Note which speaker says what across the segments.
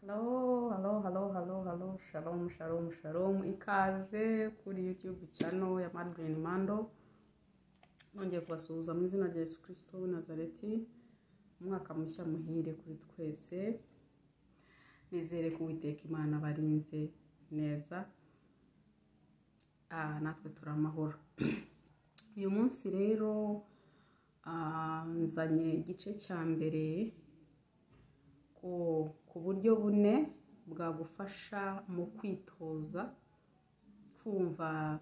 Speaker 1: Hello, hello, hello, hello, hello, shalom, shalom, shalom. Ikaze kuri YouTube channel ya Madeleine Mando. Nongeye kubasuhuza mu izina rya Yesu Kristo w'i Nazareti. Umwaka mushya muhire kuri twese. Nizere ko Uwiteka Imana abarinze neza. Natwe turi amahoro. Uyu munsi rero nzanye igice cya mbere ku buryo bune bwagufasha mu kwitoza kumva,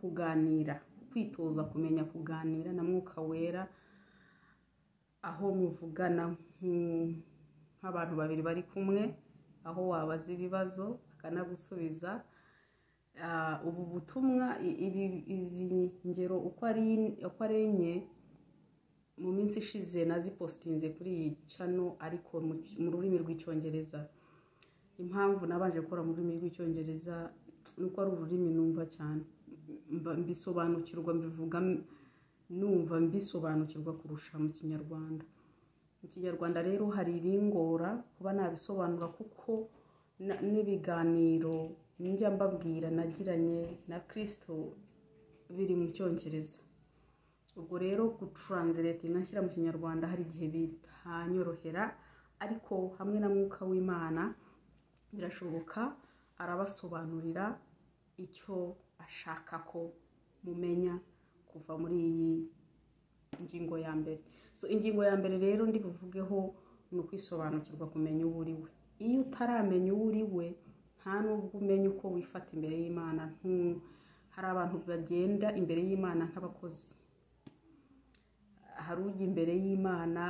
Speaker 1: kuganira, kwitoza kumenya kuganira na Mwuka Wera, aho muvugana nk'abantu babiri bari kumwe, aho wabaza ibibazo akanagusubiza. Ubu butumwa, izi ngero uko ari enye, mu minsi ishize nazipostinze kuri iyi channel, ariko mu rurimi rw'Icyongereza. Impamvu nabanje gukora mu rurimi rw'Icyongereza nuko ari ururimi numva cyane, mbisobanukirwa, mbivuga numva mbisobanukirwa kurusha mu Kinyarwanda. Mu Kinyarwanda rero hari ibingora kuba nabisobanura, kuko n'ibiganiro njya mbabwira nagiranye na Kristo biri mu Cyongereza. Ubwo rero gutranslate nashyira mu Kinyarwanda hari igihe bitanyorohera, ariko hamwe na Mwuka w'Imana birashoboka, arabasobanurira icyo ashaka ko mumenya kuva muri iyi ngingo ya mbere. So ingingo ya mbere rero ndi buvugeho ni ukwisobanukirwa, kumenya uwo uri we. Iyo utaramenya uwo uri we, nta nubwo umenya uko wifata imbere y'Imana. Hari abantu bagenda imbere y'Imana nk'abakozi, hari ujya imbere y'Imana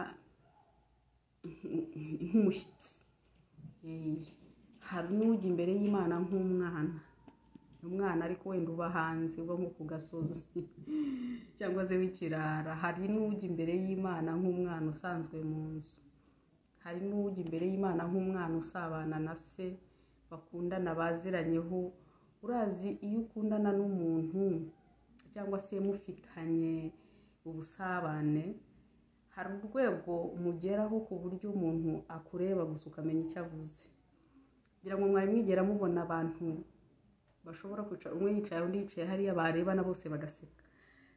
Speaker 1: nk'umushyitsi, hari n'ujya imbere y'Imana nk'umwana, umwana ariko wenda uba hanze, uba nko ku gasozi cyangwa se w'ikirara. Hari n'ujya imbere y'Imana nk'umwana usanzwe mu nzu, hari n'ujya imbere y'Imana nk'umwana usabana na se, bakundana, baziranyeho. Urazi iyo ukundana n'umuntu cyangwa se mufitanye ubusabane, hari urwego mugeraho ku buryo umuntu akureba gusa ukamenya icyo avuze. Ngira ngo mwari mwigera mubona abantu bashobora kwicara, umwe yicaye undi yicaye hariya, barebana bose bagaseka.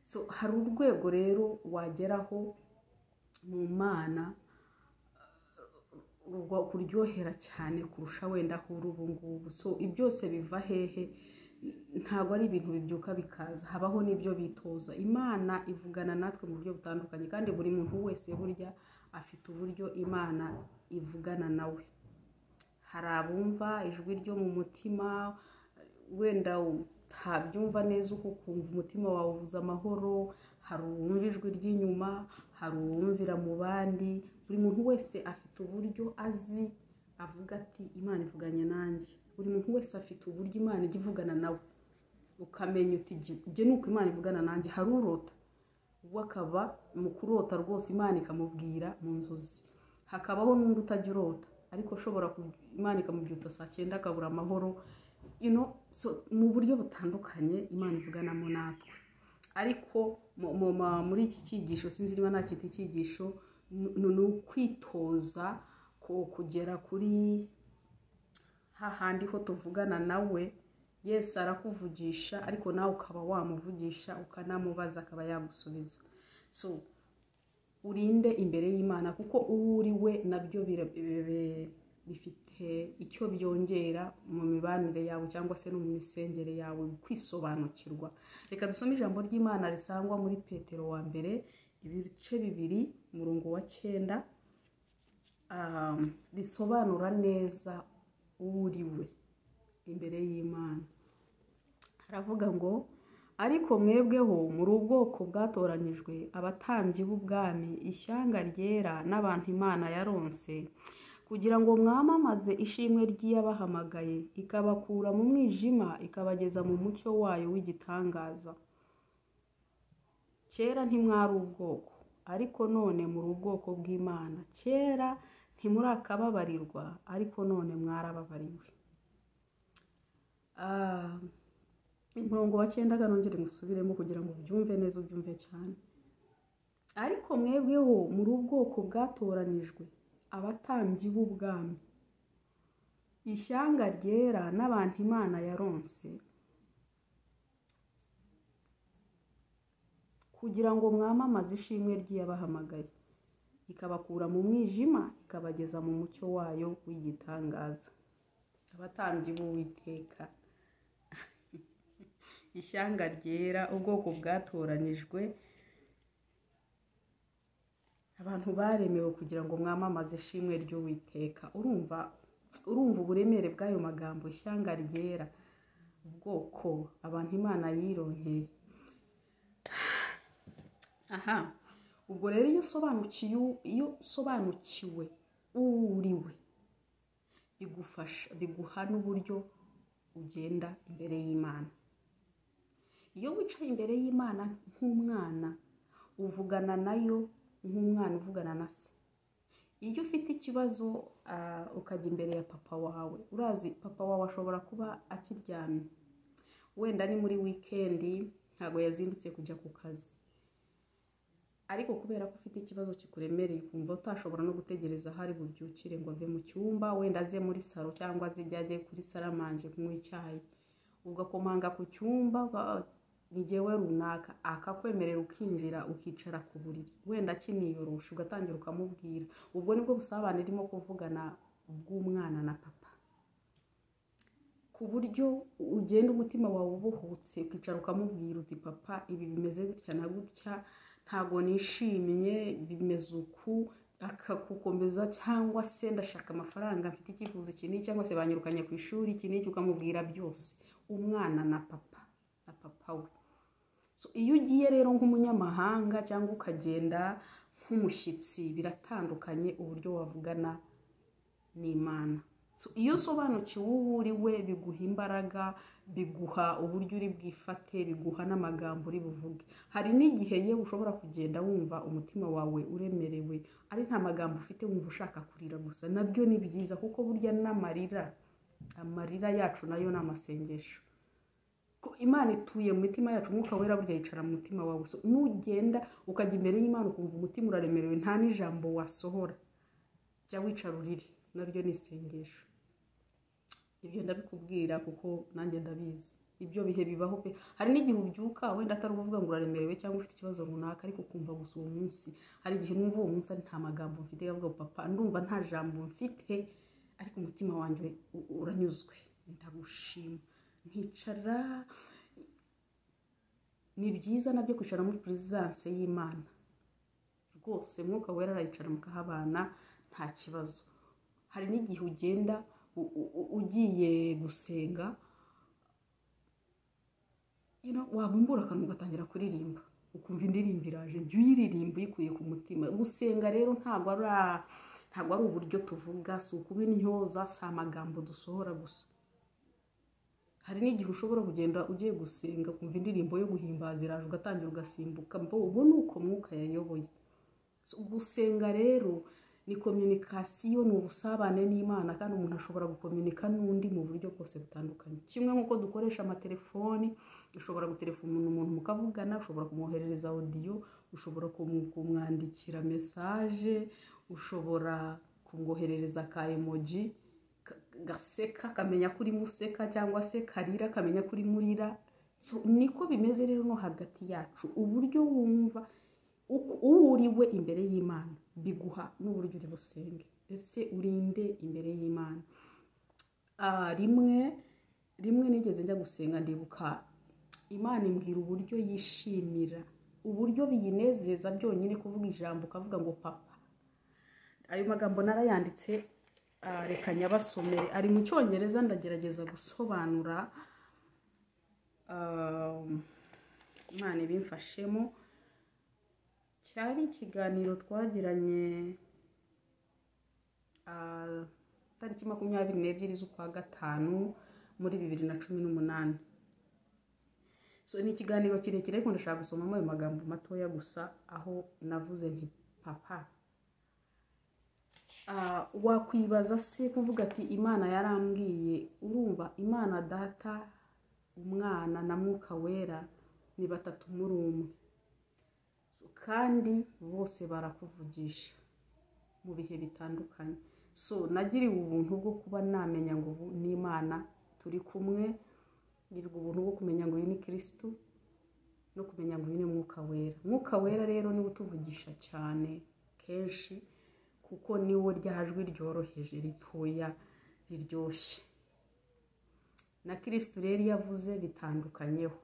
Speaker 1: So hari urwego rero wageraho mu Mana kuryohera cyane kurusha wenda aho uri ubu ngubu. So byose biva hehe? Ntabwo ari ibintu bibyuka bikaza, habaho n'ibyo bitoza. Imana ivugana natwe mu buryo butandukanye, kandi buri muntu wese burya afite uburyo Imana ivugana nawe. Hari abumva ijwi ryo mu mutima, wenda utabyumva neza uko ukumva umutima wawe ubuze amahoro. Hari uwumva ijwi ry'inyuma, hari uwumvira mu bandi. Buri muntu wese afite uburyo azi avuga ati Imana ivuganye nanjye. Buri muntu wese afite uburyo Imana ijya ivugana nawe, ukamenya uti jye nuko Imana ivugana nanjye. Hari urota, we akaba mu kurota rwose Imana ikamubwira mu nzozi. Hakabaho n'undi utajya urota, ariko ushobora Imana ikamubyutsa saa 9 akabura amahoro. So mu buryo butandukanye Imana ivuganamo natwe. Ariko muri iki cyigisho, sinzi niba nacyita icyigisho, ni ukwitoza kugera kuri hahandi ho tuvugana nawe. Yesu arakuvugisha, ariko nawe ukaba wamuvugisha, ukanamubaza akaba yagusubiza. So urinde imbere y'Imana, kuko uwo uri we nabyo bifite icyo byongera mu mibanire yawe cyangwa se no mu misengere yawe, kwisobanukirwa. Reka dusome ijambo ry'Imana risangwa muri Petero wa mbere ibice 2 umurongo wa 9, risobanura neza uwo uri we imbere y'Imana. Haravuga ngo: ariko mwebweho muri ubwoko bwatoranyijwe, abatambyi b'ubwami, ishyanga ryera n'abantu Imana yaronse, kugira ngo mwamamaze ishimwe ry'iyabahamagaye, ikabakura mu mwijima ikabageza mu mucyo wayo w'igitangaza. Kera ntimwari ubwoko, ariko none muri ubwoko bw'Imana. Kera ntimurakababarirwa, ariko none mwarababariwe. Umurongo wa 9 nongere musubiremo kugira ngo ubyumve neza, ubyumve cyane. Ariko mwebweho muri ubwoko bwatoranijwe, Abatambyi b'ubwami, ishyanga ryera n'abantu Imana yaronse, kugira ngo mwamamaze ishimwe ry'iyabahamagaye, ikabakura mu mwijima ikabageza mu mucyo wayo w'igitangaza. Abatambyi b'Uwiteka, ishyanga ryera, ubwoko bwatoranijwe, abantu baremewe kugira ngo mwamamaze ishimwe ry'Uwiteka. Urumva uburemere bw'ayo magambo, ishyanga ryera, ubwoko, abantu Imana yironkeye. Aha, ubwo rero iyo usobanukiwe uriwe, bigufasha, biguha n'uburyo ugenda imbere y'Imana. Iyo wicaye imbere y'Imana nk'umwana, uvugana nayo nk'umwana uvugana na se. Iyo ufite ikibazo ukajya imbere ya papa wawe, urazi papa wawe ashobora kuba akiryamye, wenda ni muri wikendi ntago yazindutse kujya ku kazi, ariko kubera ko ufite ikibazo kikuremereye ukumva utashobora no gutegereza hari bubyukire ngo ave mu cyumba, wenda aze muri salo cyangwa aze ajye kuri salamanje kunywa icyayi, ugakomanga ku cyumba ni jyewe runaka, akakwemerera ukinjira ukicara ku buriri, wenda akiniyorosha ugatangira ukamubwira. Ubwo nibwo busabane irimo kuvugana bw'umwana na papa, ku buryo ugenda umutima wawe ubohotse, ukicara ukamubwira uti papa ibi bimeze gutya na gutya, ntago nishimye, bimeze uku, akagukomeza, cyangwa se ndashaka amafaranga, mfite icyifuzo iki n'iki, cyangwa se banyirukanye ku ishuri iki n'iki, ukamubwira byose, umwana na papa na papa we. So, iyo ugiye rero nk'umunyamahanga cyangwa ukagenda nk'umushyitsi, biratandukanye uburyo wavugana n'Imana. So, iyo usobanukiwe uwo uri we, biguha imbaraga, biguha uburyo uri bwifate, biguha n'amagambo uri buvuge. Hari n'igihe yewe ushobora kugenda wumva umutima wawe uremerewe, ari nta magambo ufite, wumva ushaka kurira gusa. Nabyo ni byiza, kuko burya n'amarira, amarira yacu nayo ni amasengesho. Imana ituye mu mitima yacu, Umwuka Wera burya yicara mu mutima wawe. So, nugenda ukajya imbere y'Imana ukumva umutima uraremerewe, nta n'ijambo wasohora, jya wicara urire, naryo ni isengesho. Ibyo ndabikubwira kuko nanjye ndabizi, ibyo bihe bibaho pe. Hari n'igihe ubyuka wenda atari ukuvuga ngo uraremerewe cyangwa ufite ikibazo runaka, ariko ukumva gusa uwo munsi, hari igihe numva uwo munsi ari nta magambo mfite, avuga papa ndumva nta jambo mfite, ariko umutima wanjye uranyuzwe, ndagushima, nkicara. Ni byiza nabyo kwicara muri presence y'Imana rwose, Mwuka Wera arayicara mukahabana nta kibazo. Hari n'igihe ugenda ugiye gusenga, wabumbura akanwa ugatangira kuririmba, ukumva indirimbo iraje, jya uyiririmba uyikuye ku mutima. Gusenga rero ntabwo ari uburyo tuvuga, si ukuba intyoza, si amagambo dusohora gusa. Hari n'igihe ushobora kugenda ugiye gusenga ukumva indirimbo yo guhimbaza iraje, ugatangira ugasimbuka, ubu ni uko Mwuka yayoboye. Gusenga rero ni communication, ni ubusabane n'Imana, kandi umuntu ashobora gukomunika n'undi mu buryo bwose butandukanye. Kimwe nk'uko dukoresha amatelefoni, ushobora gutelefona umuntu mukavugana, ushobora kumwoherereza audio, ushobora kumwandikira message, ushobora kumwoherereza ka emoji gaseka kamenya kuri museka, cyangwa se karira kamenya kuri murira. So, niko bimeze rero no hagati yacu, uburyo wumva uriwe imbere y'Imana biguha n'uburyo uri busenge. Ese urinde imbere y'Imana? Rimwe nigeze njya gusenga, ndibuka Imana imbwira uburyo yishimira, uburyo biyinezeza byonyine kuvuga ijambo ukavuga ngo papa. Ayo magambo narayanditse, reka nyabasomere, ari mu Cyongereza, ndagerageza gusobanura, Imana ibimfashemo. Cyari ikiganiro twagiranye tariki 22 z'ukwa gatanu muri 2018. So, ni ikiganiro kirekire, ariko ndashaka gusomamo ayo magambo matoya gusa, aho navuze nti papa. Wakwibaza se kuvuga ati Imana yarambwiye? Urumva Imana Data, Umwana na Mwuka Wera ni batatu muri umwe, kandi bose barakuvugisha. mu bihe bitandukanye. So nagiriwe ubuntu bwo kuba namenya ngo ubu ni Imana turi kumwe, ngirirwa ubuntu bwo kumenya ngo uyu ni Kristo, no kumenya ngo uyu ni Mwuka Wera. Mwuka Wera rero niwe utuvugisha cyane kenshi, kuko niwo rya jwi ryoroheje ritoya riryoshye. Na Kristo rero iyo avuze bitandukanyeho,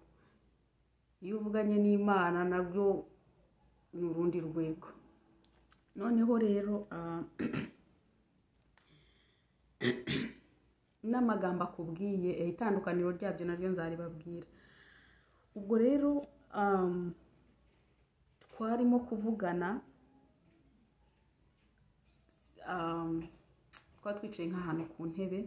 Speaker 1: iyo uvuganye n'Imana nabyo ni urundi rwego. Noneho rero n'amagambo akubwiye, itandukaniro ryabyo naryo nzaribabwira. Ubwo rero twarimo kuvugana, twari twicaye nk'ahantu ku ntebe,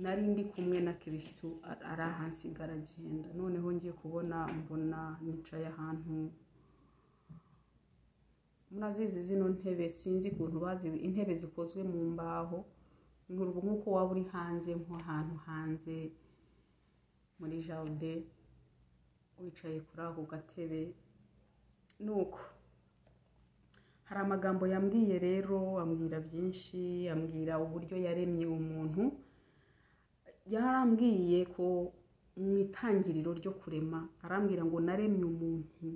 Speaker 1: nari ndi kumwe na Kristo ari ahansigara agenda. Noneho ngiye kubona mbona nicaye ahantu, murazizi zino ntebe, sinzi ukuntu bazi intebe zikozwe mu mbaho, nk'uko waba uri hanze, nk'ahantu hanze muri jardin wicaye kuri ako gatebe. Nuko hari amagambo yambwiye rero, ambwira byinshi, ambwira uburyo yaremye umuntu. Yarambwiye ko mu itangiriro ryo kurema, arambwira ngo naremye umuntu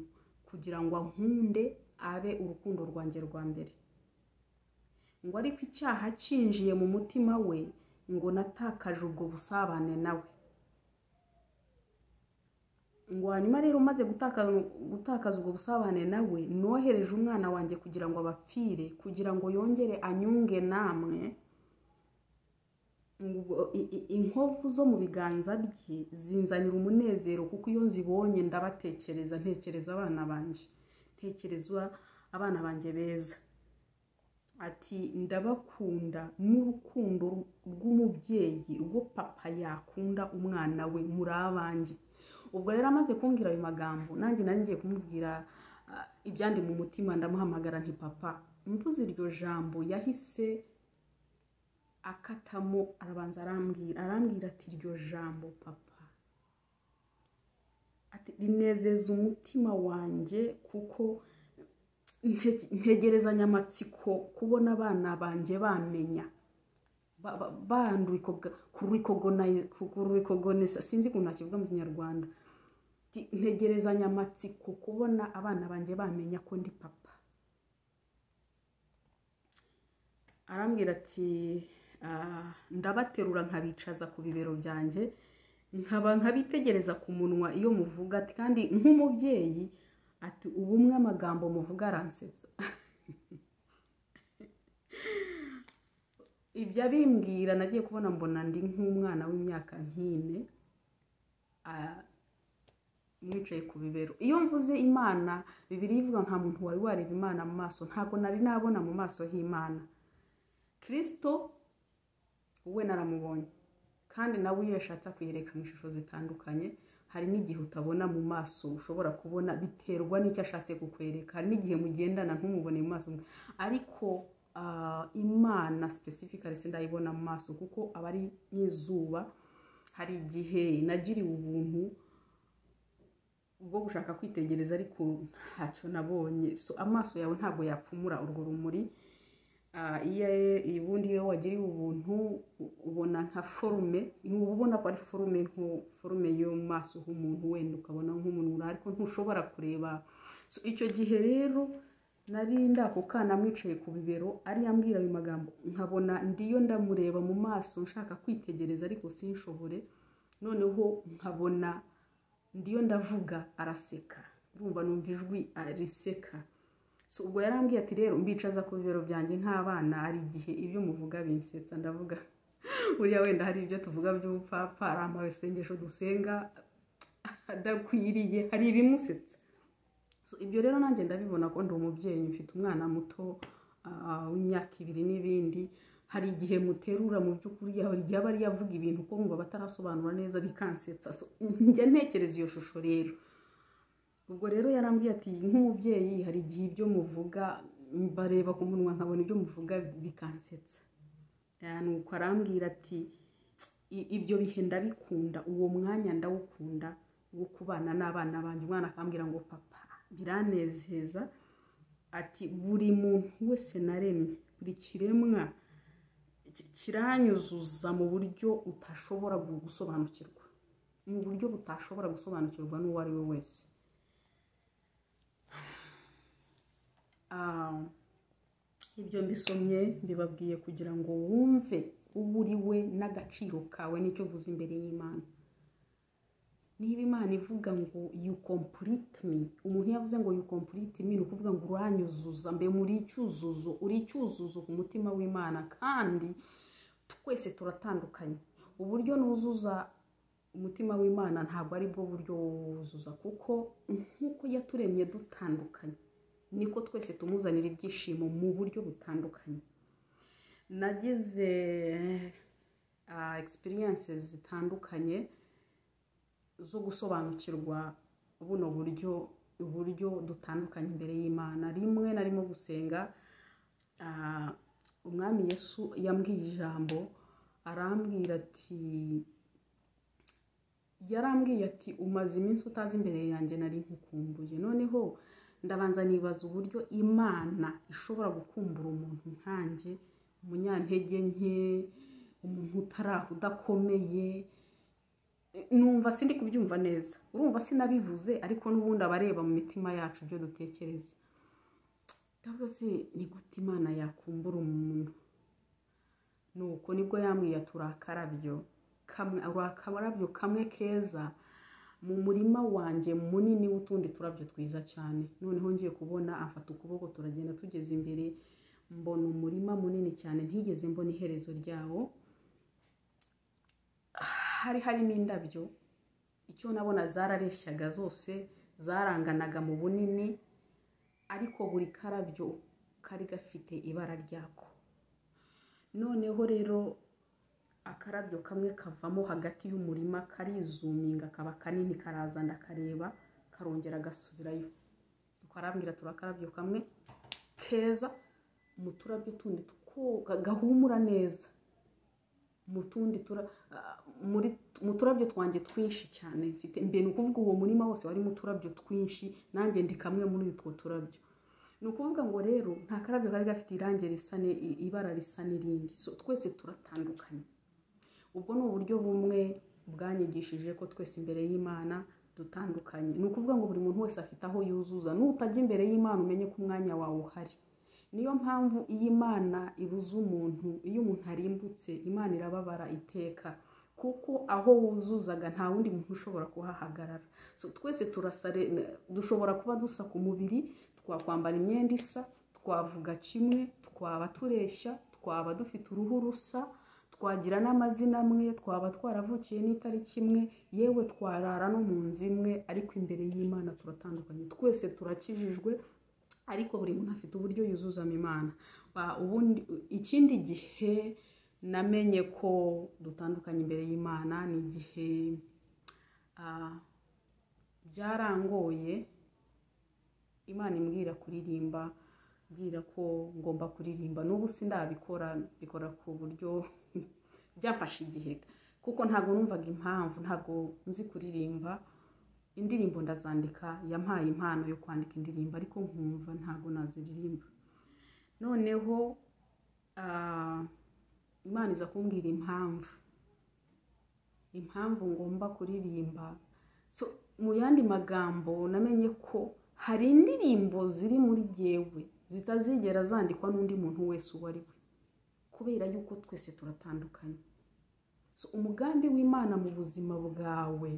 Speaker 1: kugira ngo ankunde, abe urukundo rwanjye rwa mbere. Ngo ariko icyaha cyinjiye mu mutima we, ngo natakaje ubwo busabane nawe. Ngo hanyuma rero umaze gutakaza ubwo busabane nawe, nohereje umwana wanjye kugira ngo abapfire, kugira ngo yongere anyunge namwe. Inkovu zo mu biganza bye zinzanira umunezero, kuko iyo nzibonye ndabatekereza, ntekereza abana banjye, ntekereza abana banjye beza. Ati ndabakunda n'urukundo rw'umubyeyi, rwo papa yakunda umwana we, muri abanjye. Ubwo rero amaze kumbwira ayo magambo, nanjye nari ngiye kumubwira ibyandi mu mutima, ndamuhamagara nti papa. Mvuze iryo jambo yahise akatamo, arabanza arambwira ati iryo jambo papa, ati rinezeza umutima wanjye, kuko ntegerezanya amatsiko kubona abana banjye bamenya, kurikogonesa, sinzi ukuntu nakivuga mu Kinyarwanda. Ntegerezanya amatsiko kubona abana banjye bamenya ko ndi papa. Arambwira ati ndabaterura nkabicaza ku bibero byanjye, nkaba nkabitegereza ku munwa iyo muvuga. Ati kandi nk'umubyeyi, ati ubumwe amagambo muvuga aransetsa. Ibyo abimbwira nagiye kubona mbona ndi nk'umwana w'imyaka nk'ine mwicaye ku bibero. Iyo mvuze Imana, Bibiliya ivuga nta muntu wari wareba Imana mu maso, ntabwo nari nabona mu maso h'Imana. Kristo we naramubonye, kandi nawe iyo yashatse akwereka mu ishusho zitandukanye. Hari n'igihe utabona mu maso, ushobora kubona biterwa n'icyo ashatse kukwereka. Hari n'igihe mugendana ntumubone mu maso, ariko Imana specifically sindayibona mu maso, kuko aba ari nk'izuba. Hari igihe nagiriwe ubuntu bwo gushaka kwitegereza, ariko ntacyo nabonye. So amaso yawe ntabwo yapfumura urwo rumuri. Ubundi iyo wagiriwe ubuntu ubona nka forume, uba ubona ko ari forume, nko forume yo mu maso h'umuntu, wenda ukabona nk'umuntu, ariko ntushobora kureba. So icyo gihe rero nari ndako kana mwicaye ku bibero, ari yambwira ayo magambo, nkabona ndiyo ndamureba mu maso nshaka kwitegereza ariko sinshobore. Noneho nkabona ndiyo ndavuga araseka, urumva numva ijwi riseka. So ubwo yarambwiye ati rero mbicaza ku bibero byanjye nk'abana, hari igihe ibyo muvuga binsetsa. Ndavuga buriya wenda hari ibyo tuvuga by'ubupfapfa, hari amasengesho dusenga adakwiriye, hari ibimusetsa. So ibyo rero nanjye ndabibona ko ndi umubyeyi, mfite umwana muto w'imyaka 2 n'ibindi. Hari igihe muterura mu by'ukuri, hari igihe aba ari yavuga ibintu ko ngo batarasobanura neza bikansetsa. So njya ntekereza iyo shusho rero. Ubwo rero yarambwiye ati nk'umubyeyi hari igihe ibyo muvuga bareba ku munwa nkabona ibyo muvuga bikansetsa. Nuko arambwira ati ibyo bihe ndabikunda, uwo mwanya ndawukunda wo kubana n'abana banjye. Umwana akambwira ngo papa, biranezeza. Ati buri muntu wese naremye, buri kiremwa kiranyuzuza mu buryo utashobora gusobanukirwa, mu buryo butashobora gusobanukirwa n'uwo ari we wese. Ibyo mbisomye mbibabwiye kugira ngo wumve uwo uri we n'agaciro kawe n'icyo uvuze imbere y'Imana. Niba Imana ivuga ngo you complete me, umuntu yavuze ngo you complete me ni ukuvuga ngo uranyuzuza, mbe muri icyuzuzo, uri icyuzuzo ku mutima w'Imana. Kandi twese turatandukanye, uburyo nuzuza umutima w'Imana ntabwo ari bwo buryo wuzuza, kuko nk'uko yaturemye dutandukanye niko twese tumuzanira ibyishimo mu buryo butandukanye. Nagize experiences zitandukanye zo gusobanukirwa buno buryo, uburyo dutandukanye imbere y'Imana. Rimwe narimo gusenga, Umwami Yesu yambwiye ijambo, arambwira ati, yarambwiye ati umaze iminsi utazi imbere yanjye nari nkukumbuye. Noneho ndabanza nibaza uburyo Imana ishobora gukumbura umuntu nkanjye, umunyantege nke, umuntu utaraho, udakomeye. Numva sindi kubyumva neza, urumva sinabivuze, ariko n'ubundi abareba mu mitima yacu ibyo dutekereza. Ndavuga se ni gute Imana yakumbura umuntu? Nuko nibwo yambwiye ati urakarabyo kamwe, urakarabyo kamwe keza mu murima wanjye munini w'utundi turabyo twiza cyane. Noneho ngiye kubona afata ukuboko turagenda, tugeze imbere mbona umurima munini cyane ntigeze mbona iherezo ryawo. Hari harimo indabyo, icyo nabona zarareshyaga zose, zaranganaga mu bunini, ariko buri karabyo kari gafite ibara ryako. Noneho rero akarabyo kamwe kavamo hagati y'umurima karizuminga kaba kanini, karaza ndakareba, karongera gasubirayo. Karambwira turakarabyo kamwe keza mu turabyo tundi gahumura neza, mu tundi mu turabyo twanjye twinshi cyane mfite. Mbe ni ukuvuga uwo murima wose wari mu turabyo twinshi, nanjye ndi kamwe muri utwo turabyo. Ni ukuvuga ngo rero nta karabyo kari gafite irangi risa ibara risa n'irindi. So twese turatandukanye. Ubwo ni uburyo bumwe bwanyigishije ko twese imbere y'Imana dutandukanye. Ni ukuvuga ngo buri muntu wese afite aho yuzuza. Nutajya imbere y'Imana umenye ko umwanya wawe uhari. Niyo mpamvu iyo Imana ibuze umuntu, iyo umuntu arimbutse, Imana irababara iteka, kuko aho wuzuzaga nta wundi muntu ushobora kuhahagarara. So twese turasa, dushobora kuba dusa ku mubiri, twakwambara imyenda isa, twavuga kimwe, twaba tureshya, twaba dufite uruhu rusa, twagira n'amazina amwe, twaba twaravukiye n'itariki imwe, yewe twarara no mu nzu imwe, ariko imbere y'Imana turatandukanye. Twese turakijijwe, ariko buri muntu afite uburyo yuzuzamo Imana. Ubundi ikindi gihe namenye ko dutandukanye imbere y'Imana ni igihe byarangoye, Imana imbwira kuririmba, mbwira ko ngomba kuririmba. N'ubu sindabikora, mbikora ku buryo byafashe igihe, kuko ntabwo numvaga impamvu, ntabwo nzi kuririmba. Indirimbo ndazandika, yampaye impano yo kwandika indirimbo, ariko nkumva ntabwo naziririmba. Noneho Imana iza kumbwira impamvu ngomba kuririmba. So mu yandi magambo namenye ko hari indirimbo ziri muri jyewe zitazigera zandikwa n'undi muntu wese uwo ari we, kubera yuko twese turatandukanye. So umugambi w'Imana mu buzima bwawe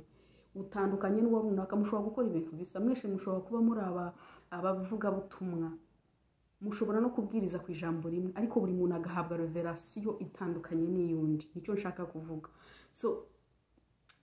Speaker 1: utandukanye n'uwo runaka. Mushobora gukora ibintu bisa, mwese mushobora kuba muri abavugabutumwa, mushobora no kubwiriza ku ijambo rimwe, ariko buri muntu agahabwa revelation itandukanye n'iyundi. Nicyo nshaka kuvuga. So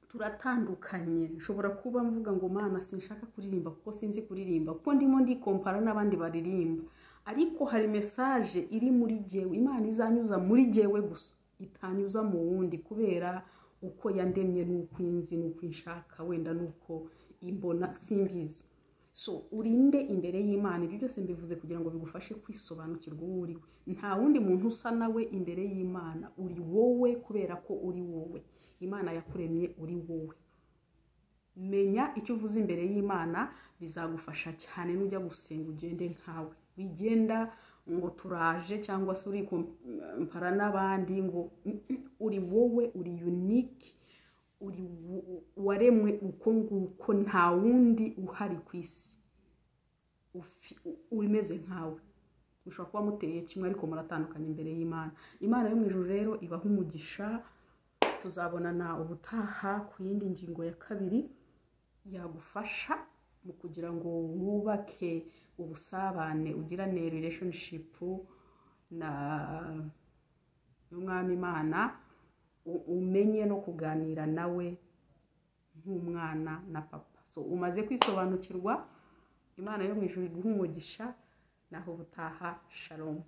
Speaker 1: turatandukanye. Nshobora kuba mvuga ngo Mana sinshaka kuririmba kuko sinzi kuririmba, kuko ndimo ndikompara n'abandi baririmba, ariko hari message iri muri jyewe Imana izanyuza muri jyewe gusa, itanyuza mu wundi, kubera uko yandemye n'uko inzi n'uko inshaka, wenda n'uko imbona, simbizi. So urinde imbere y'Imana. Ibyo byose mbivuze kugira ngo bigufashe kwisobanukirwa uwo uri we. Nta wundi muntu usa nawe imbere y'Imana, uri wowe kubera ko uri wowe. Imana yakuremye uri wowe. Menya icyo uvuze imbere y'Imana, bizagufasha cyane nujya gusenga ugende nkawe, Wigenda ngo turaje cyangwa se uri kumpara n'abandi ngo uri wowe, uri unique, uri waremwe uko nguko, nta wundi uhari ku isi umeze nkawe. Mushobora kuba muteye kimwe, ariko muratandukanye imbere y'Imana. Imana yo mu ijuru rero ibaha umugisha. Tuzabonana ubutaha ku yindi ngingo ya kabiri yagufasha mu kugira ngo wubake ubusabane, ugirane relationship na n'Umwami Imana, umenye no kuganira nawe nk'umwana na papa. So umaze kwisobanukirwa. Imana yo mu ijuru iguha umugisha. Naho ubutaha, shalom.